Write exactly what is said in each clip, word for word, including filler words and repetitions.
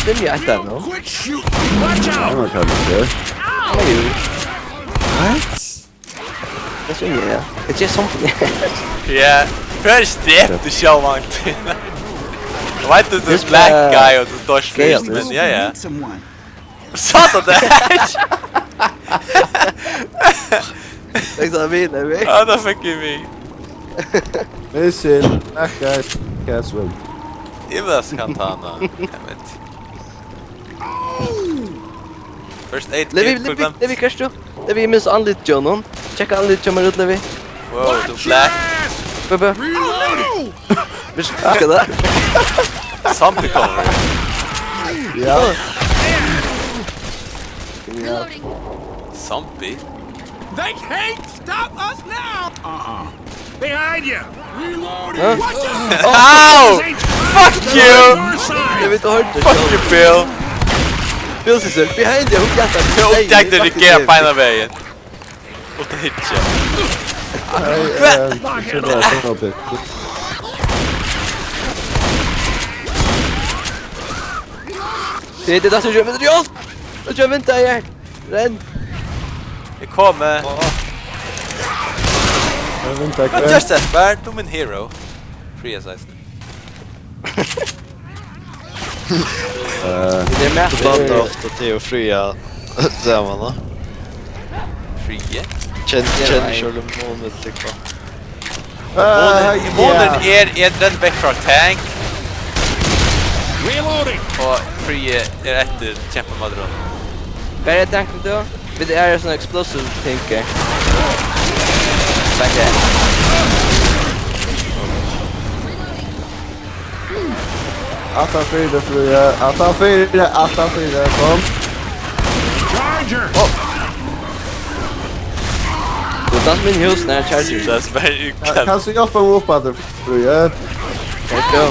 Svimji eitt av teimum. Quit shooting! Watch out! Hann var kanskje. Nei, jú. What? Tað svimji eg, ja. Eg geri something. Ja, fyrst drepti sjálvan. Veit tú, tú Just black bara guy og tú dodge gøy, first, men ja, ja. Need someone. Satan, det er ikke. Liksom, vi, det er vi. Ja, det fikk jeg meg. Missile. That guy's can't swim. Ivas Katana. Damn it. First aid Levi, kit, Levi, program. Levi, hvar ert tú? Levi, eg misti andlitið hjá honum. Sjekka andlitið hjá mær út, Levi. Wow, du black. Bø, bø. Reloading! Vit skal det. Zombie cover. Ja. Reloading. Zombie? They can't stop us now! Uh-uh. Behind you! Reloading! Huh? Watch out! Ow! Fuck you! Our side! Levi, du hørte Fuck you, Bill! Bill sister, behind you, who got that? Jeg oppdagte det ikke beina veien. Og det hittet jeg. Nei, eh, så det er sånn oppi. Det er det som gjør meg, John! Nå gjør vinter her. Renn. Jeg kommer. Jeg venter Not ikke. just that bad, du er min hero. Free as I stand. Eh, Det er meg. Blanda ofta til å fria sammen, da. Free? Kjenn, kjenner ikke alle måneder, liksom. Måneden er en den vekk fra tank, Reloading! og Free er etter kjempemadron. Hva er det tanken til? Vil det er sånn explosive ting, eh? Back there. Aftan fyri, Free. Aftan fyri, aftan fyri, kom. Charger! Du tar min hus når jeg charger. Jesus, very you Kan, can. Kanst du hjelpa meg opp etter, Free? Let's go.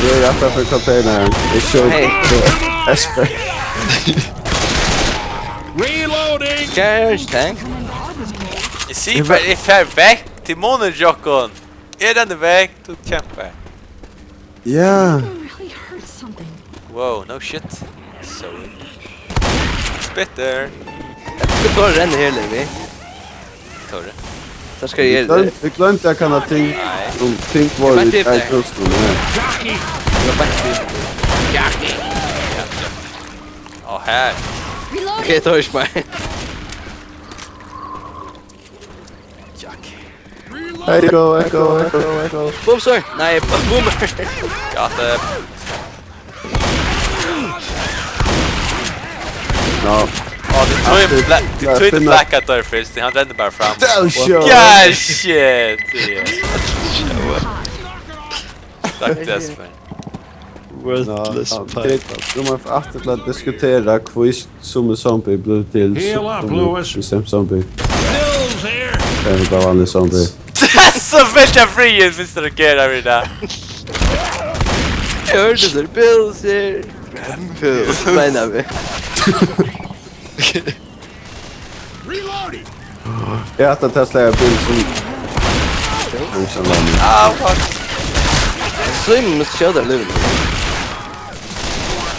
Jeg er aftan fyri containeren. Jeg skjøt Hey. Esper. Reloading! Skal jeg gjøre en tank? Jeg sier bare, jeg fer vekk til måneden, Jokkon. Er den vekk? Du kjemper. Ja. Really hurt something. Wow, no shit. Sorry. Spitter. Jeg skal bare renne her, Levi. Tore. Så skal jeg gjøre det. Vi glemte jeg kan ha ting om ting var Vent i litt der. Kjærkosten. Ja. Jockey! Gå back to Jackie. Å, her. Reloading. Ok, tar ikke meg. Jack. Echo, echo, echo, echo. Boom, sorry. Nei, boomer. Got it. No. Å, du tror Ja, black, du ja, tror spinner. Black Hat dør først, han renner bare fram. Del show. Yeah, shit. Yeah. Takk, Jasper. Worthless Ja, pipe. Du må aftur til at diskutera hví summi zombie blíva til Heal up, summi Lewis. Bestemt zombie. Bill's here! Det er bara vanlig zombie. Så først jeg fri, hvis du reagerer med det. Jeg hørte det. Bills here. Bills, mener vi. Reloading! Jeg har hatt en Tesla i bilen som... Ah, fuck. Swim, skjøt deg, Levi.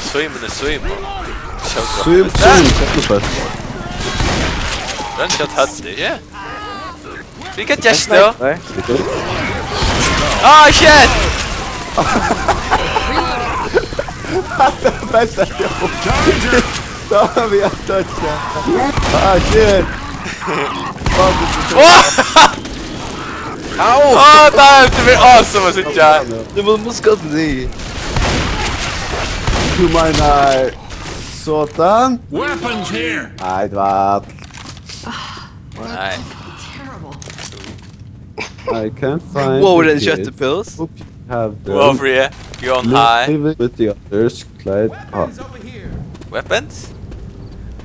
Swim, the swim. Swim, swim, kjempefett. Den kjøtt hadde det, ikke? Hvilket gjest, da? Nei. Ah, shit! Vent, da, jo. Da har vi hatt touch, ja. Ah, shit. Åh! Au! Åh, der er det awesome å sitte. Du må muske den i. Du mener sådan? Weapons here! Nei, det var... Nei. Terrible. I can't find Wow, the den kids. Kjøttepils. Hope you have them. Wow, Free. You're on high. Living with the others, Clyde. Ah, Weapons?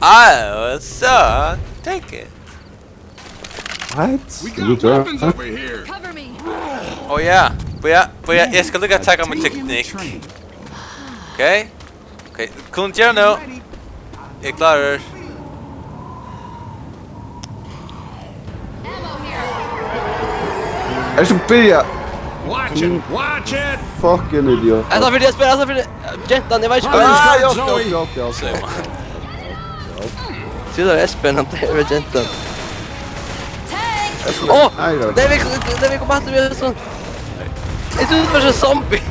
Ah, so take it. what? We You got drunk? Weapons over here! Cover me. Oh yeah. But yeah, but yeah, jeg skal lukka taka med teknikk. Okay? Okay, kom gjør nå. Jeg er klar. Jeg skal byrja. Watch it! Watch it! Fucking idiot. Hetta er fyri Espen, hetta er fyri gentan, eg veit ikki hvat. Ah, ja, okay, okay, okay, okay. Sigur Espen, hann er gentan. Åh! Nei, nei, nei, vi, nei, vi kommer til å bli sånn. Jeg tror det var sånn zombie.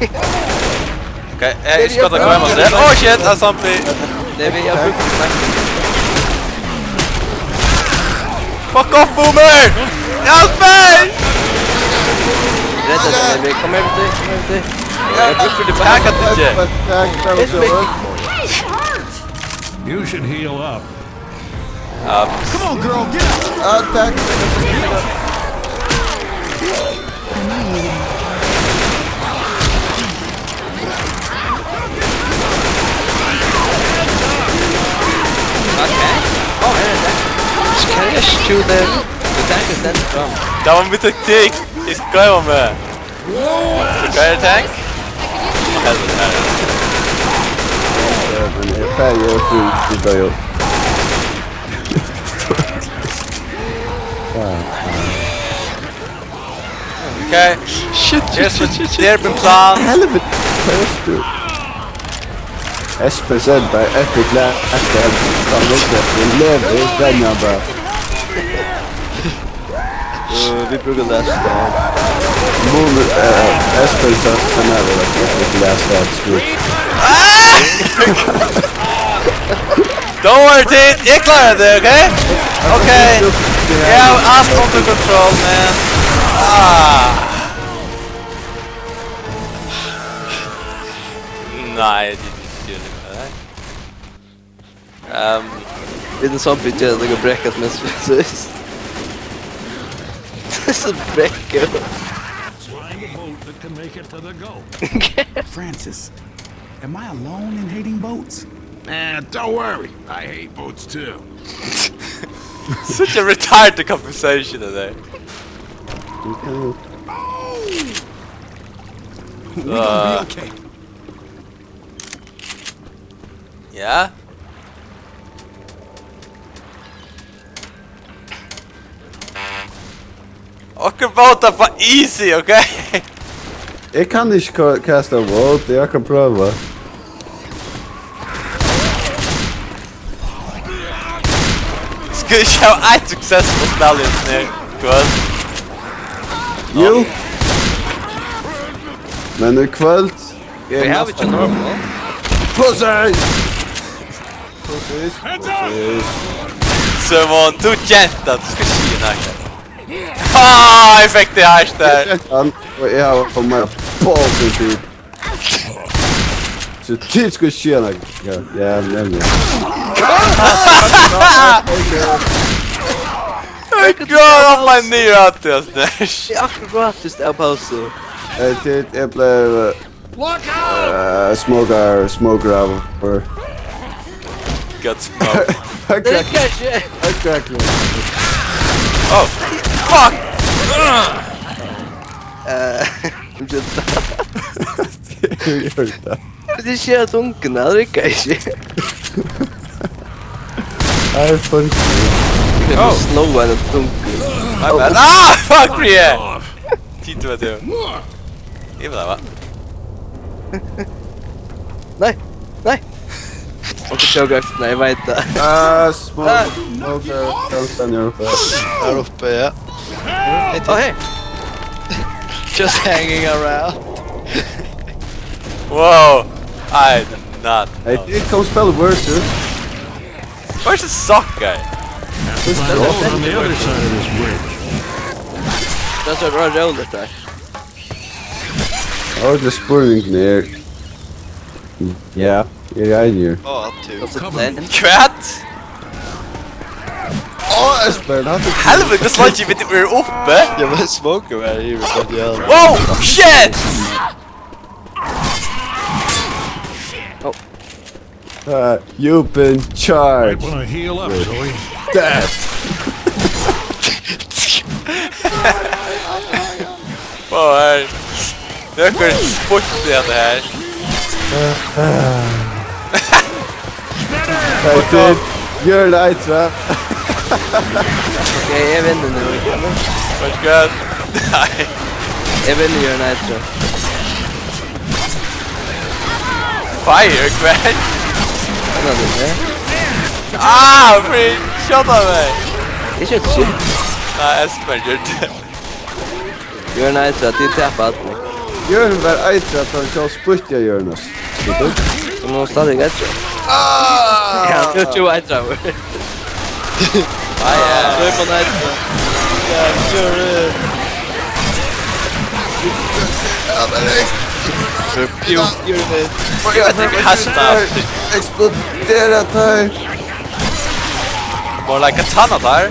Ok, jeg husker at det kommer masse. Åh, shit, det er zombie. Det vi har brukt. Fuck off, boomer! Hjelp meg! Redd deg, Emil. Kom her, vet du. Kom her, vet du. Jeg bruker det på her, kan du ikke? Hjelp meg. You should heal up. Um, come on, girl, get up! Attack! Okay. Oh, yeah, that. Can I just shoot them? The tank is dead from. That one with the dick is going on there. Skal jeg tank? Helvete, her. Ja, men jeg pleier å tro det, da, jo. Ok. Shit, shit, shit, shit, shit. Helvete, hva er det? Espen sender epic last helvete. Han er ikke en lever, den er bare. Øh, vi bruker last stand. Move, øh, Espen, så kan jeg vel bruke last stand, skud. Don't worry, Tate. Jeg klarer det, ok? Ok. Jeg har alt under kontroll, man. Ah. Nej, det er ikke det. Um, Didn't zombie just like a breakfast mess? This is breakfast. Flying a boat that can make it to the Gulf. Francis, am I alone in hating boats? Eh, don't worry. I hate boats too. Such a retarded conversation today. We gonna be okay. Ja. Okkurt bóta for easy, ok? Eg kann ikki ka-, kasta bolt, eg kann prøva. Skal ikki hava eitt successful spell í hesum her kvøld? Jú. Men í kvøld Eg havi ikki normal. Pussy! Pussy! Pussy! Simon, tú genta, tú skal skilja nakað. Ah, eg fekk teg hart har. Hann, og eg havi fått meg bókin til. So tit skal skilja nakað. Ja, ja, ja, ja. Eg glápi upp niður aftur, altso. Tað er akkurát, just av pausu. Eh, tit, eg bleiv, eh, smoker, smoker av. Got smoke. Tað riggar ikki. Oh, fuck! Eh, Eg geri tað. Tað er ikki at tunga, tað riggar ikki. Nei, fuck. Eg kann slowa ein tunga. My bad. Ah, fuck me! Tito, vet du. Eg vil hava. Nei, nei. Onkel Joker, nei, eg veit tað. Ah, smoke, smoke, eh, Johnson, you're up there. Her oppe, ja. Oh, hey. Just hanging around. Whoa, I did not know. Hey, it comes spell worse, dude. Where's the sock guy? There's no on the other side of this bridge. That's a run around that guy. Oh, the spooning there. Ja, eg eri her. Á, tú. Hvat? Á, Espen, hann tók... Helvete, hvat slags vit eru uppi? Ja, men smoker var her, men ja. Wow, shit! Oh. Uh, you've been charged. Might wanna heal up, Zoe. Death. Wow, her. Nøkur spurti at det her. Hey, dude, you're right, hva? Ok, eg vinni nú, ikki sant? Vær so god. Nei. Eg vil gjøre Nitro. Fire, hvat? Hva er det? Ah, free! Shot av meg! Ikke et shit. Nei, Espen gjorde det. Gjør Nitro, at de tapper alt. Jørn var eitrað, at hann sá spytt av Jørn. Skilur? Så nå stadig eitrað. Ah! Ja, det er jo eitrað. Ai, ai. Slå på Nitro. Ja, gjør det. Ja, men jeg Gjør det. Hva er det? Kasta. Eksplodera, Ty. More like katana, Ty.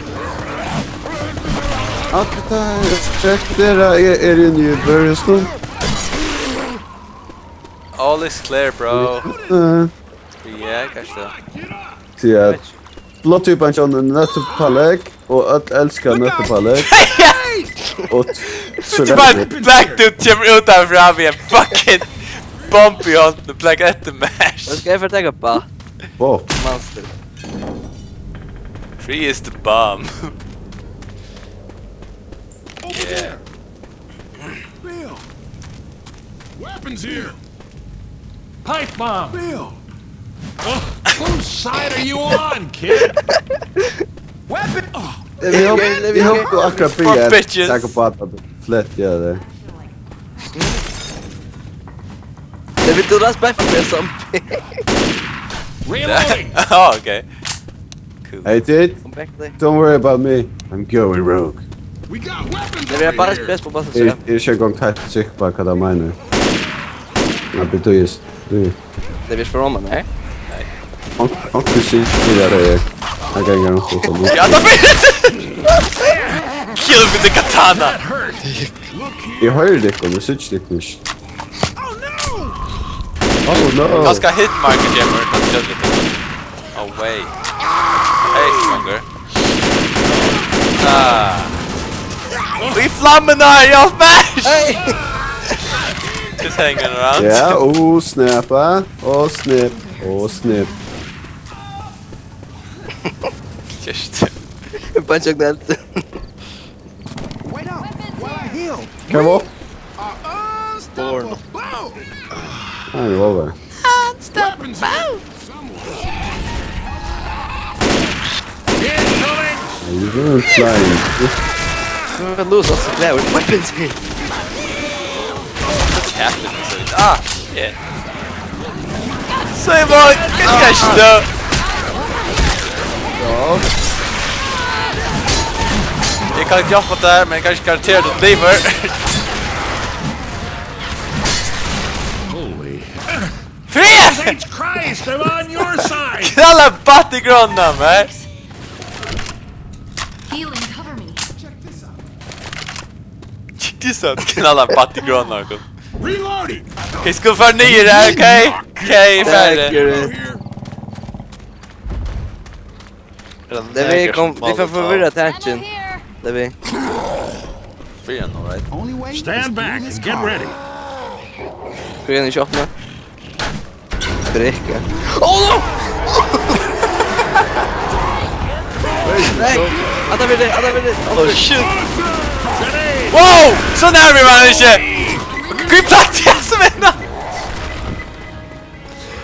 Alt det der, jeg er inne i børsen. All is clear, bro. Eh, Ja, kanskje det. Sier jeg. Blodtypen kjenner nøttepålegg, og øl elsker nøttepålegg. Og t-, så It's about black dude kommer ut av fra vi er fucking bomb i hånden og black etter mash. Nå skal jeg fortelle på. Wow. Monster. Free is the bomb. Yeah. Bill! Weapons here! Pipe bomb! Bill! Whose side are you on, kid? Weapon! Oh. Jeg håper, jeg håper du akkurat blir Fuck bitches. Takk på at du slett gjør det. Det vil du da spille for som. Reloading! Ah, okay. Cool. Hey, dude. Come back there. Don't worry about me. I'm going rogue. We got weapons Det vil jeg over bare here. Spille på bassen, så Jeg, ja. Jeg er ikke engang helt sikker på hva det mener. Nei, det er just. Det Det blir for Roman, her. Onkel sier det er det. Jeg kan ikke gjøre noe sånt. Ja, da blir det Kill with the katana. Jeg hører det ikke, men jeg synes det ikke. Oh no! Ganske hitmarker, Jammer. Away. Hey, fucker. Ah. We flamming her, yo, smash! Hey! Just hanging around. Ja, oh, snap, eh? Oh, snap. Oh, snap. Just. Bunch of that. Wait up! While I heal! Come on. Are unstoppable! Born. Ai, over. Weapons! Someone. Incoming! Are you doing flying? Weapons here! What happened? Ah, shit. Simon, hvat skal jeg stå? Ja. Jeg kan ikke hjálpa deg, men jeg kan ikke garantere at du lever. Holy. Fred! Saint Christ, I'm on your side! Knalla batt í grønna, man. Healing, cover me. Check this out. Knalla batt í grønna, kom. Reloading! Okay, skal vi fara niður her, okay? Okay, ferdig. Det vi kom, vi får forvirra tanken. Det vi. Free and all right. Only way Stand back and get ready. Skal vi inn i shoppen? Drikke. Oh no! Nei! At det blir det, at det blir det. Oh shit! Wow! Så nær vi var ikke! Hva er det som er nå?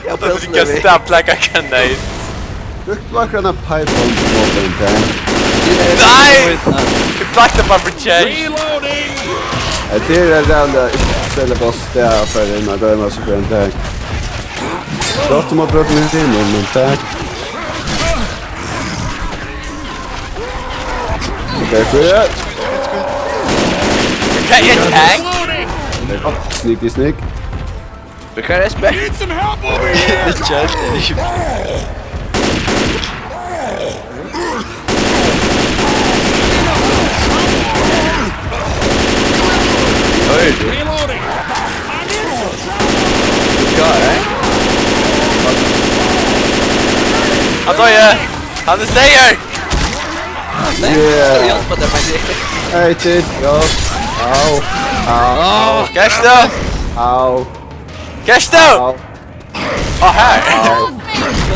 Jeg prøver ikke å stappe like a grenade. Brukte du akkurat den pipe bomb på den tank? Nei! Jeg plakte bare på change. Reloading! Ja, det er den der ikke selger bare sted for en av dem, så for en tank. Det er ofte man bruker min time, men tank. Okay, for det. Hva er tank? Det er godt. Sneaky sneak. Hva er det, Espen? Need some help over here! Det kjente jeg ikke. Oi. Reloading. Hva er det? Han døde! Han er stayer! Yeah. Hjelp meg, det er faktisk. Hey, dude. Ja. Au. Au. Catch them! Au. Catch them! Au. Oh, her! Au.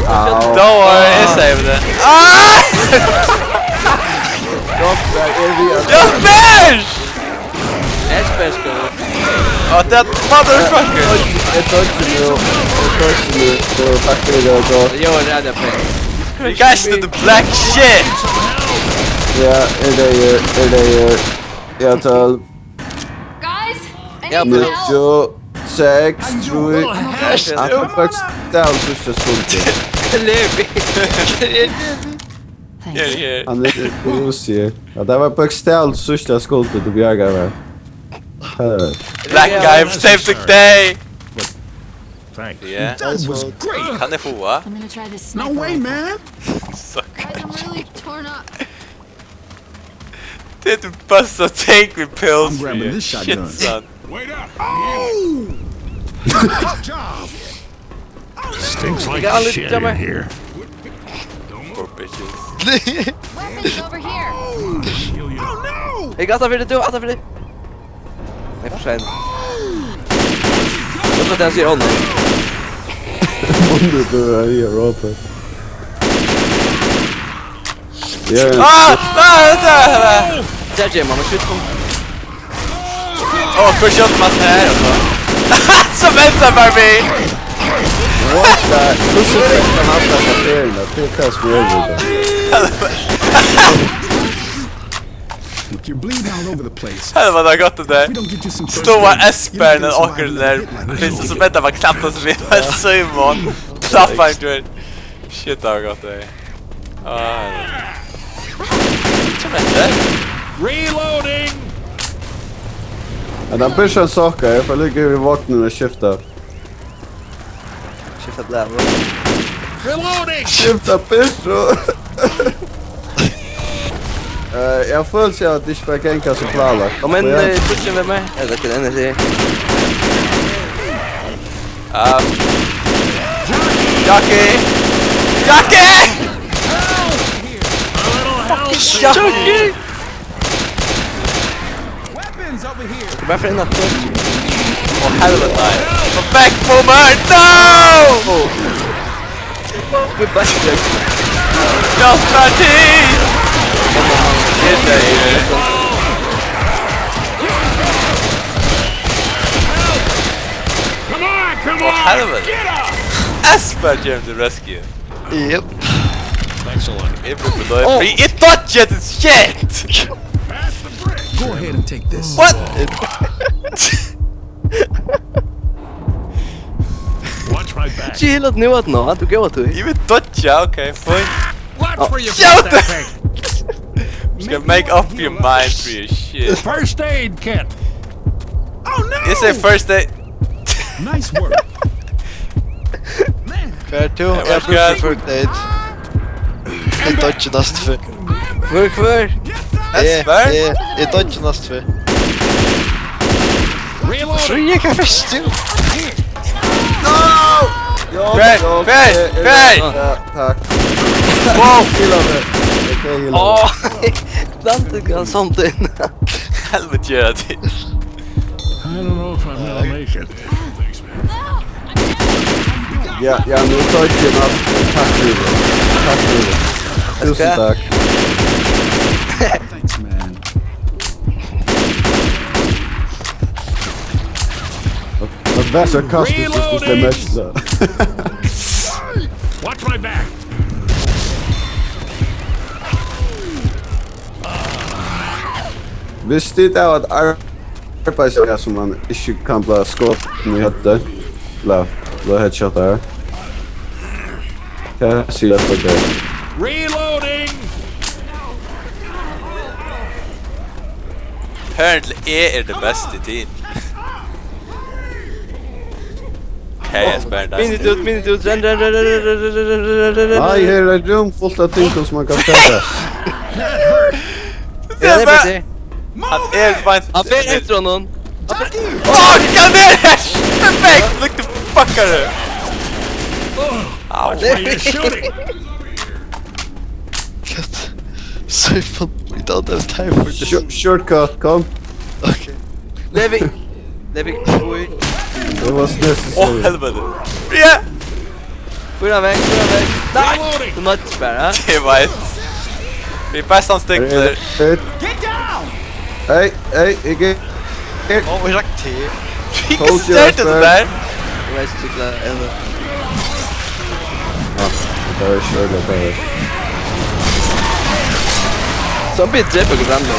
Au. Don't worry, jeg saver det. Ah! Godt, der er vi, altså. Just bitch! Espen skal. Oh, that motherfucker! Eg tók ikki nú. Eg tók ikki nú. So, takk fyri tað, so. Eg var redd for. You guys do the black shit! Ja, er tað, er tað, ja, tólv. Guys, I need some help. Níggju, seks, trý. Hann er bókstavliga síðsta skuldi. Levi. Thanks. Her, her. Hann er, er, er, er, ja, tað var bókstavliga síðsta skuldi, tú bjargaði mær. Black guy, save the day! Thanks. Yeah. That was great. Kann eg fáa? I'm gonna try this sniper rifle. No way, man. Suck. Guys, I'm really torn up. Did the bust a tank with pills? I'm grabbing this shotgun. Shit, son. Wait up. Oh! Good job. Stinks like shit in here. Poor bitches. Weapons over here. Oh no! Hey, got that for the do, got that for the. Nei, for seint. Look at that shit on there. Wonder if they're right here, Robert. Yeah. Ah! Ah! Ah! Ah! Der Jim, man, shit. Åh, hva skjønte man her, altså? Som venter bare meg! What the? Hvussu fekk hann alla hesa ferðina? Tað er hvat sum er við tað. Look, you're bleeding all over the place. Helvete, det er godt, det der. If we don't get you some first aid, you're not gonna survive another hit like this. Stå og Espen og akkurat der. Finnes det som venter bare knapt oss med Simon. Traff han, du vet. Shit, det var godt, det. Ah, ja. Reloading! Ja, den pushen sokker. Jeg får ligge i vognen og skifte. Skifte blæ, bro. Reloading! Skifte pushen! Eh, jeg har følelse av, at det ikke var genka så planlagt. Kom inn, ja. Eh, pushen med meg. Jeg vet ikke, den er sier. Um, Jackie! Jackie! Fucking Jackie! Weapons over here. Varför är det något? Åh, helvete, nej. Go back, boomer! No! We're back, Jack. Just my team! Get that here. Come on, come on! Åh, helvete. Get up! Espen came to rescue. Yep. Thanks a lot. April for the free. It not yet, it's shit! Pass the brick. Go ahead and take this. What? Watch my back. Chill out, nu at nå, du går til. You will touch, ja, okay, fine. Watch where you put that thing. Just gonna make up your mind for your shit. First aid kit. Oh no! You say first aid. Nice work. Hvar er tú? Eg brúki first aid. Eg dodgi næstu ferð. Hvør, hvør? Espen? Eg, eg, eg dodgi næstu ferð. Reload. Frí, eg kann fyrst tú. No! Ja, hver, ja, hver, eh, eh, hver? Ja, takk. Wow. Heal meg. Eg kann heala meg. Åh, planted gun something. Helvete, gjør det. I don't know if I'm gonna make it. Ja, ja, nú tók eg hann. Takk fyri. Takk fyri. Túsund takk. Thanks, man. At vera sarkastisk, hvis du skal matche det. Watch my back. Hvis tit av at arbeiða seg, sum man ikki kann blíva skotin í høvdið, ella blíva headshotaður. Hvat sigur eg fyri tað? Reloading! Apparently, eg eri tann besti í team. Hey, Espen, minute út, minute út, renn, renn, renn. Nei, her er eitt rúm fult av ting sum man kann fara. Ja, tað er bara, hann er beint. Hann fer eftir honum. Fuck, hann er her! Perfekt! Look the fucker! Au. Why are you shooting? Cut. Soifan, we don't have time for this. Shortcut, kom. Okay. Levi! Levi, ui. It was necessary. Åh, helvete. Ja! Fýra vekk, fýra vekk. Nei! Du møtte bara. Det var ett. Vi er best han stikker. Hey, hey, ikke. Ó, og rakk til. Hví Hold your stert er det spell. Der? Eg veit ikki hvat eg... Ja, det er ikke øyeblikk, det er. Zombie dreper ikke andre.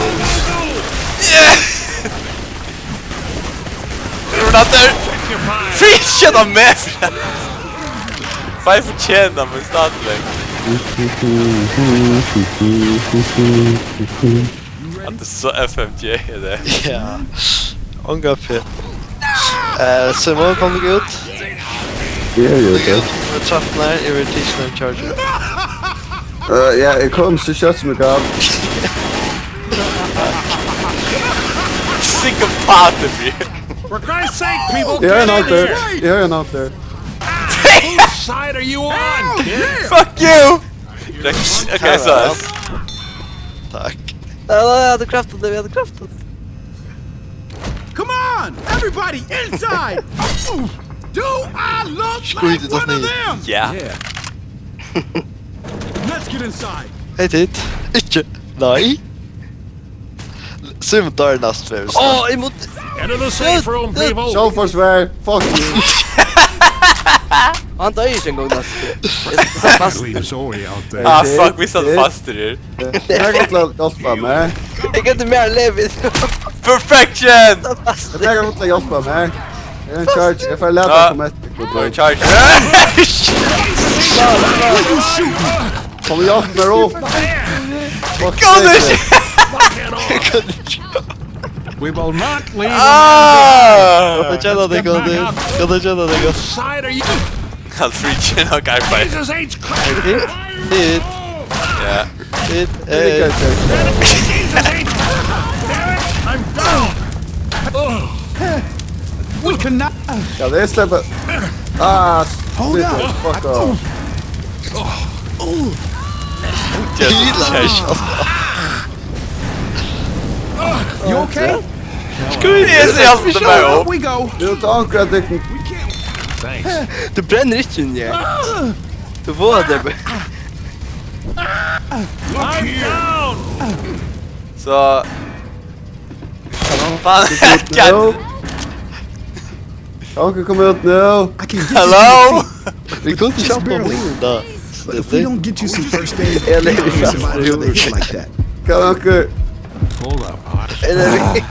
Yeah! We're not there. Free shit on me. Five for ten, I'm starting. At det er så F M J, det. Ja. Onga pet. Eh, Simon, kom deg ut. Ja, ja, ja. Trappene her, jeg vil teach them charger. Eh, ja, jeg kom så kjapt som jeg kan. Psykopater, vi. For Christ's sake, people, get in here! Jeg er en out there. Jeg er en out there. Whose side are you on, kid? Fuck you! Okay, så. Takk. Ja, ja, ja, du kraftet det, vi hadde kraftet det. Come on, everybody inside! Do I look like one of them? Ja. Yeah. Let's get inside. Hei, Tit. Ikke. Nei. Simon tar næst fyrst. Åh, imot. Into the safe room, people. Sjálvforsvar. Fuck you. Han døyr ikke engang næst fyrst. Jeg skal fast. Leave Zoe out there. Ah, fuck, vi satt fast i det. Vær god til å hjelpe meg. Jeg kan ikke mer leve i det. Perfection! Vær god til å hjelpe meg. Jeg er en charge. Jeg får lade komme etter. Nå er det charge. Kom og hjelp meg opp. Fuck sake. We will not leave. Ah! Kan du kjenne deg, Cody? Kan du kjenne deg, Cody? Side are you? I'll free chin, okay, fine. Jesus H Christ! Hit, hit. Ja. Hit, eh. Jesus H Christ! Damn it! I'm down! Ugh. We cannot. Ja, det er sleppet. Ah, hold up. Fuck off. Jesus. You okay? Skal vi se alt det der opp? We go. Du tar akkurat det. Thanks. Du brenner ikke inn, ja. Du får det. I'm down. Så. Faen, jeg kan... Onkel, kom ut nå. Hello? Vi kunne ikke kjempe om livet da. But if we don't get you some first aid, you can't survive another hit like that. Kan onkel... Hold up. Nei.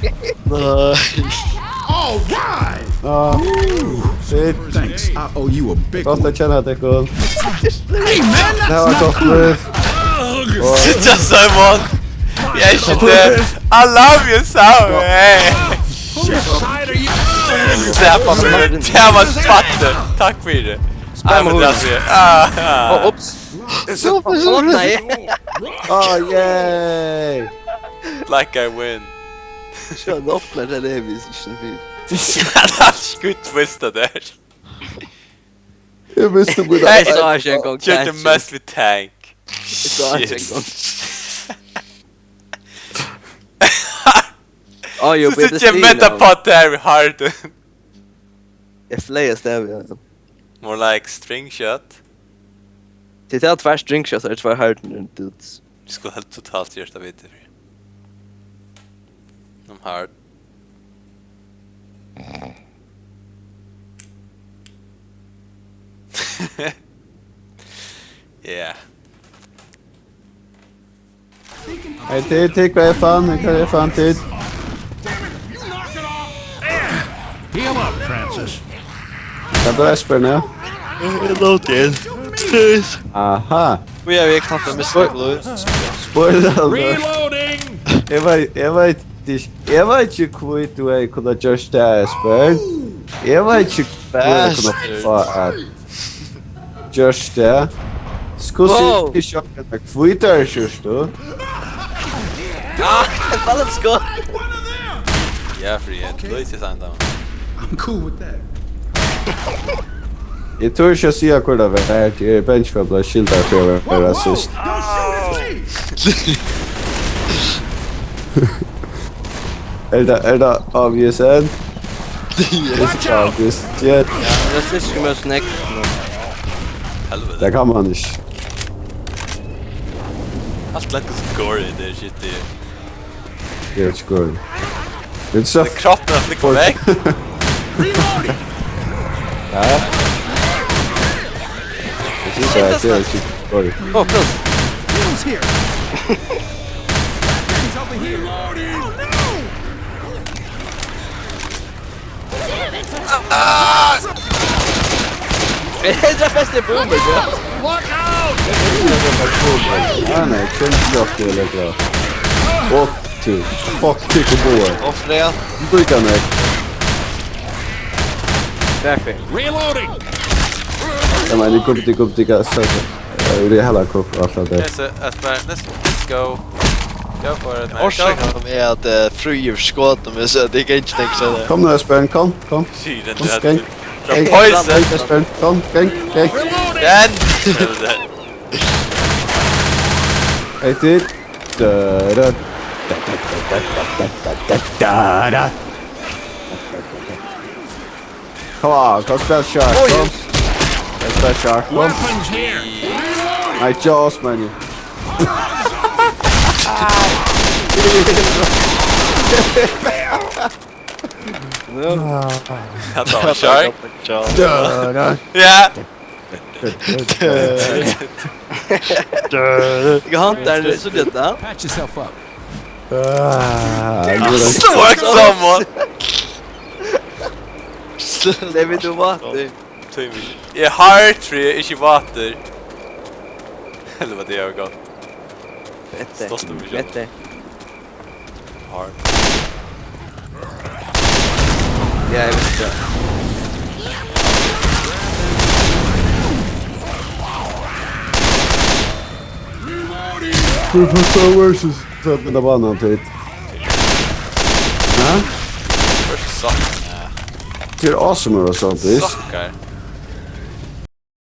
All right. Ah, shit. Thanks. I owe you a big one. Godt å kjenne deg, Cole. Hey, man, that's not cool. Det var godt. Sit just so much. Jeg er ikke det. I love you so, hey. Whose side are you? Slap av meg. Det var svarte. Takk for det. Spam henne. Ah, ah. Åh, ups. Nei. Åh, yay. Black guy win. Skjønner opp med det, det er vi ikke så fint. Det er ikke good twist, det der. Jeg visste hvor det var. Jeg sa ikke engang. Kjørte mest with tank. Jeg sa ikke engang. Oh, you... Så sitter jeg med på der vi har det. Jeg fløy av sted, ja. More like string shot. Til det er tvær string shots, er det tvær hardened dudes. Vi skulle helt totalt gjort det videre. De har... Yeah. Hey, Tit, Tit, hva er faen? Hva er faen, Tit? Heal up, Francis. Hva er det, Espen, ja? Hello, Tit. Aha. Hví havi eg knapt mist blóð? Spoiler alert. Reloading! Eg veit, eg veit ikki, eg veit ikki hví tú hevði kunnað gjørt tað, Espen. Eg veit ikki hví eg kundi fáa at gjørt tað. Hvussu er sjokkan hvítar skjúrtu? Ah, let's go. Ja, free, Louis is on down. I'm cool with that. Eg tori ikki at siga, hvør tað var, tí eg eri bangin fyri at blíva skildaður fyri at vera rasist. Er tað, er tað obvious enn? Yes. It's obvious, yeah. Ja, men det er ikke mye snakk nå. Helvete. Det kan man ikke. Alt lagt så gory, det er shit, det er... Det er ikke gory. Vit sá. Kroppen har flúgva vekk. Ja. Eg synist at tað er ikki dårligt. Åh, close. He's over here. He's over here. Oh, no! Eg trefti best í boomer, bro. Look out! Nei, nei, kjønnsloft er litt bra. Fuck you. Fuck you, boy. Og Freja. Du bruker meg. Treffer. Reloading! Ja, men det går, det går, det går, så, så. Jeg vil heller koke og alt det der. Yes, uh, Espen, let's, let's go. Go for it, man. Go. Orsøkin er at, eh, frí er skot, men så det kan ikke tenke seg det. Kom nå, Espen, kom, kom. Kom, gang. Hey, Espen, kom, gang, gang. Den! Hey, dude. Da, da, da. Come on, come spell shark, come. Come spell shark, come. Weapons here. Reloading. Nei, Jaws, man. Ja, da, shark. Ja. Ikke han der, det er så lett, da. Patch yourself up. Ah, Slå someone. Det vil du vite. Eg har trý, ikki vater. Eller hvat er det, Jakob? Vette. Største misjon. Vette. Har. Ja, jeg vet ikke. Professor versus Seven av banen til. Hæ? Først satt. Til awesome og sånt, visst. Sucker.